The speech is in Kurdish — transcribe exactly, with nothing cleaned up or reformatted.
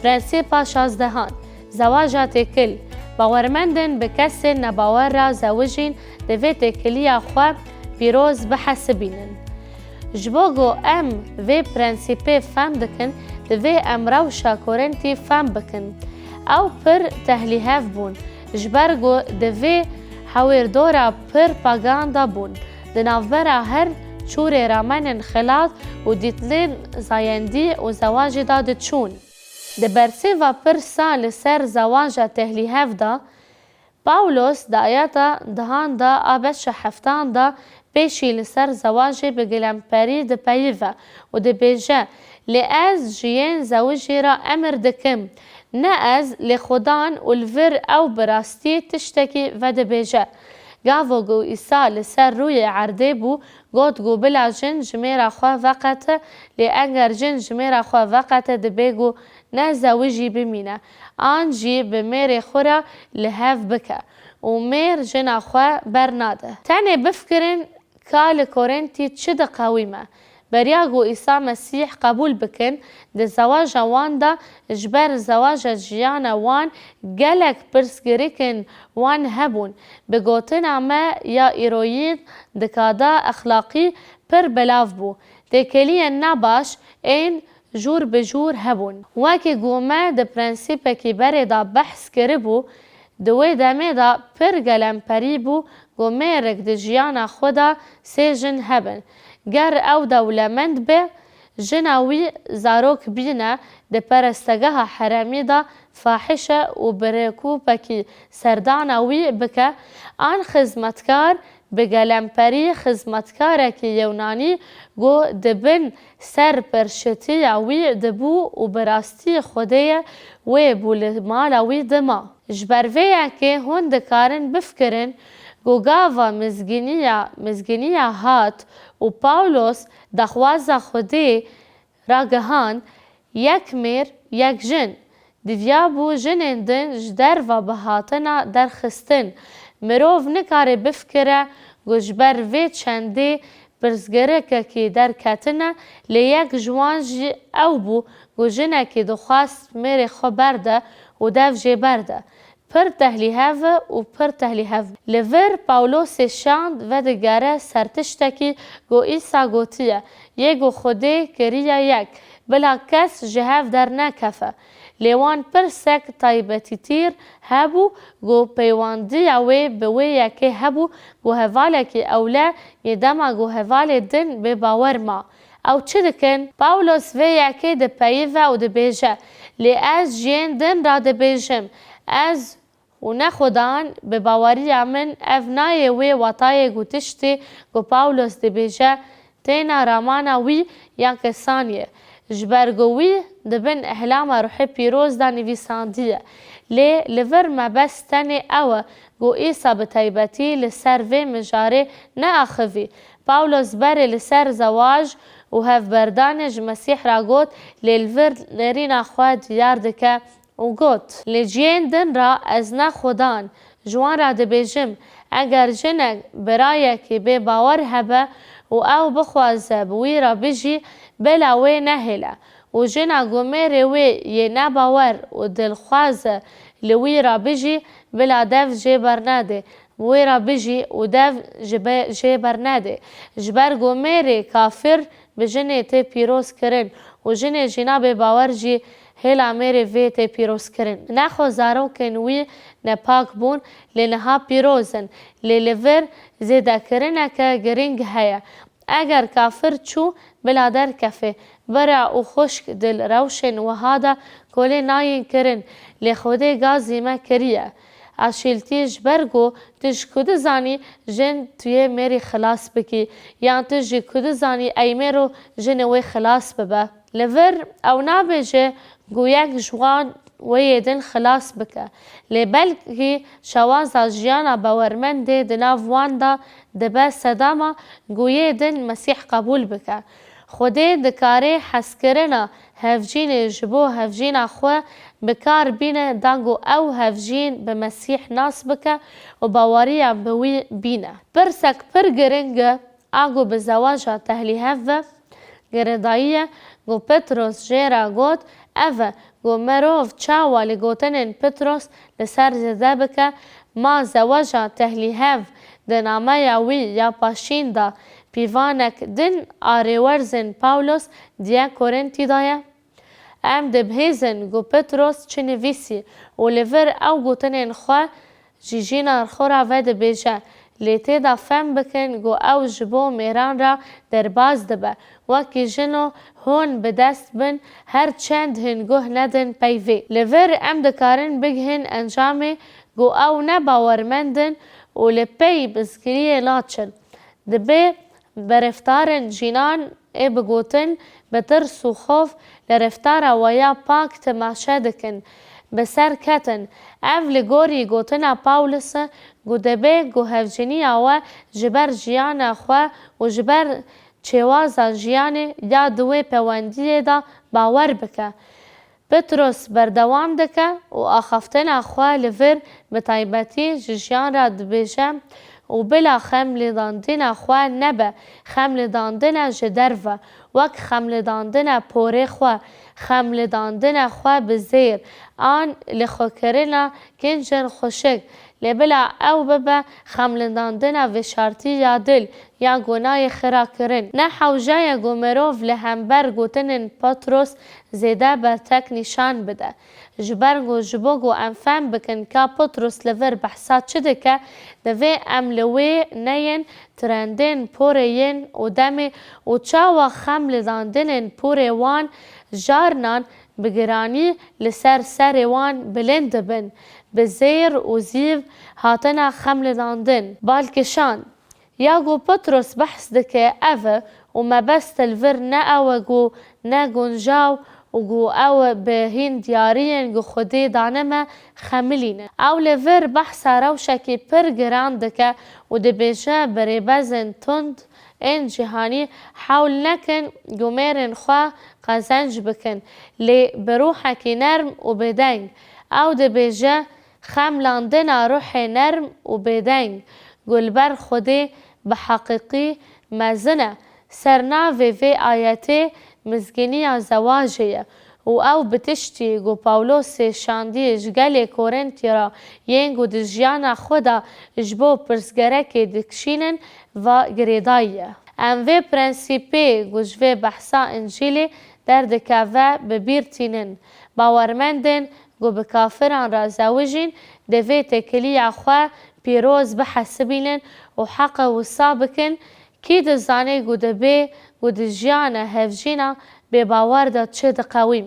Prensîpa şazdehan, zewaja têkil. Bawermendin bi kesên nebawer re zewijîn, divê têkiliya xwe pîroz bihesibînin. Ji bo ku em vê prensîpê fehm dikin, divê em rewşa Korintî fehm bikin. Ew pir tehlîhev bûn, ji ber ku di vê hewêrdora pir pagan de bûn. Di navbera her çûrê ramenên xelat û dîtinên zayendî û zewajê de diçûn. Di bersêva pirsa li ser zewaja tehlîhev de, Pawlos di ayeta dehan de a beşa heftan de pêşî li ser zewajê bi gilemperî dipeyive û dibêje, Lê ez ji yên zewijî re emir dikim, ne ez, lê Xudan û li vir ew bi rastî tiştekî vedibêje. Gavo ku Îsa li ser rûyê erdê bû, got ku bila jin ji mêra xwe veqete, lê eger jin ji mêra xwe veqete, dibê ku ne zewijî bimîne, an jî bi mêrê xwe re li hev bike û mêr jina xwe bernade. Tenê bifikirin, ka li Korintî çi diqewîme. Beriya ku Îsa Mesîh qebûl bikin, di zewaja wan de ji ber zewaja jiyana wan gelek pirsgirêkên wan hebûn. Bi gotina me ya îroyîn, di kada exlaqî pir belav bû. Têkiliyên nebaş ên jûr bi jûr hebûn. Wekî ku me di prensîpekî berê de behs kiribû, di wê demê de pir gelemperî bû ku mêrik di jiyana xwe de sê jin hebin. Ger ew dewlemend be, jina wî zarok bîne, di perestegeha herêmî de fahîş e û bi rêkûpekî serdana wî bike, an xizmetkar bi gelemperî xizmetkarekî Yewnanî ku di bin serpirşitiya wî dibû û bi rastî Xwedê ye, wê bû li mala wî dima. Ji ber vê yekê hûn dikarin bifikirin ku gava mizgîniya, mizgîniya hat û Pawlos daxwaza Xwedê ragihand, yek mêr, yek jin. Diviya bû jinên din ji derve bihatina derxistin. Mirov nikare bifikire ku ji ber vê çendê pirsgirêkekî derketine, lê yek ji wan jî ew bû ku jinekî dixwest mêrê xwe berde û dev jê berde. Pir tehlîhev e û pir tehlîhev. Li vir Pawlosê şand vedigere ser tiştekî ku Îsa gotiye, yê ku Xwedê kiriye yek, bila kes ji hev dernekefe. Lê wan pirsek taybetîtîr hebû ku peywandiya wê bi wê yekê hebû ku hevalekî ewle yê dema ku hevalê din bêbawer ma. Ew çi dikin? Pawlos vê yekê dipeyive û dibêje, Lê ez ji yên din re dibêjim, ez û ne Xudan, bi baweriya min ev nayê wê watayê ku tiştê ku Pawlos dibêje têna ramana wî yan kesan ye. Ji ber ku wî di bin ehlama Ruhê Pîroz de nivîsandiye. Lê li vir mebest tenê ew e ku Îsa bi taybetî li ser vê mijarê neaxivî. Pawlos berê li ser zewaj û hevberdanê ji Mesîh re got, lê li vir nêrîna xwe diyar dike û got, Lê ji yên din re ez ne Xudan, ji wan re dibêjim, eger jinek birayekî bêbawer hebe û ew bixwaze bi wî re bijî, bila wê nehêle û jina ku mêrê wê yê nebawer û dilxwaz e li wî re bijî, bila dev jê bernede, bi wê re bijî û dev ji be-, jê bernede. Ji ber ku mêrê kafir bi jinê tê pîroz kirin û jinê jîna bêbawer jî hêla mêrê vê tê pîroz kirin. Nexwe zarokên wî nepak bûn, lê niha pîroz in. Lê li vir zêdekirineke giring heye. Eger kafir çû, bila derkefê. Bira û xwişk di rewşên wiha de kolê nayên kirin, lê Xwedê gazî me kiriye. Aşîltî ji ber ku tu ji ku dizanî jin tu yê mêrî xilas bikî, yan tu ji ku dizanî ey mêr û jinê wê xilas bibe. Li vir ew nabêje ku yek ji wan wê yê din xilas bike. Lê belkî şewaza jiyana bawermendê di nav wan de dibe sedama ku yê din Mesîh qebûl bike. Xwedê dikare hezkirina hevjînê ji bo hevjîna xwe bi kar bîne, dango ew hevjîn bi Mesîh nas bike û baweriya bi wî bîne. Pirsek pir giring e, a ku bi zewaja tehlîhev ve girêdayî ye, ku Petros jê re got, ev e ku mirov çawa li gotinên Petros li ser zêde bike, ma zeweja tehlîhev di nameya wî ya paşîn de pîvanek din a rêwerzên Pawlos diye Korintî de ye. Em dibihîzin ku Petros çi nivîsî û li vir ew gotinên xwe ji jîna xwe re vedibêje, lê tê de fem bikin ku ew ji bo mêran re derbas dibe. Wekî jino hûn bi dest bin, her çend hûn guh nedin peyvê. Li vir em dikarin bigihên encamê ku ew ne bawermend in û li pey mizgîniyê naçin. Dibê bi reftarên jinan ê bi gotin, bi tirs û xof li reftara we ya pak temaşe dikin, bi ser ketin. Ev li gorî gotina Pawlos e ku dibê ku hevjîniya we ji ber jiyana xwe û ji ber çêwaza jiyanê ya di wê pêwendiyê de bawer bike. Petros berdewam dike û axaftina xwe li vir bi taybetî ji jiyan re dibêje û bila xemlêdandina xwe nebe xemlêdandina ji derve, wek xemlêdandina porê xwe, xemlêdandina xwe bi zêr an lêxwekirina kincên xweşik, lê bila ew bibe xemlêdandina veşartî ya dil, ya gunayê xira kirin. Ne hewce ye ku mirov li hember gotinên Petros zêde bertek nîşan bide. Ji ber ku ji bo ku em fem bikin ka Petros li vir behsa çi dike, divê em li wê neyên trendên porê yên û demê û çawa xemlêdandinên porê wan carinan bi giranî li ser serê wan bilind dibin, bi zêr û zîv hatina xemlêdandin, balkişand. Ya ku Petros behs dike ev e û mebest li vir ne ew e ku ne guncaw û ku ew bi hîn diyariyên ku Xwedê dane me xemilîne. Ew li vir behsa rewşekî pir giran dike û dibêje bi rêbezên tund ên cîhanî hewl nekin ku mêrên xwe qezenc bikin, lê bi ruhekî nerm û bêdeng. Ew dibêje, xemlandina ruhê nerm û bêdeng ku li ber Xwedê bi heqîqî mezin e. Sernavê vê ayetê mizgîniya zewacê ye û ew bi tiştî ku Pawlosê şandî ji gelê Korintî re yên ku di jiyana xwe de ji bo pirsgerekê dikişînin ve girêdayî ye. Em vê prensîpê ku ji vê behsa Încîlê derdikeve bi bîr tînin. Bawermendên ku bi kafiran re zewijîn, divê têkiliya xwe pîroz bihesibînin û heqe wisa bikin, kî dizane ku dibê ku di jiyana hevjîna bêbawer de çi diqewîm.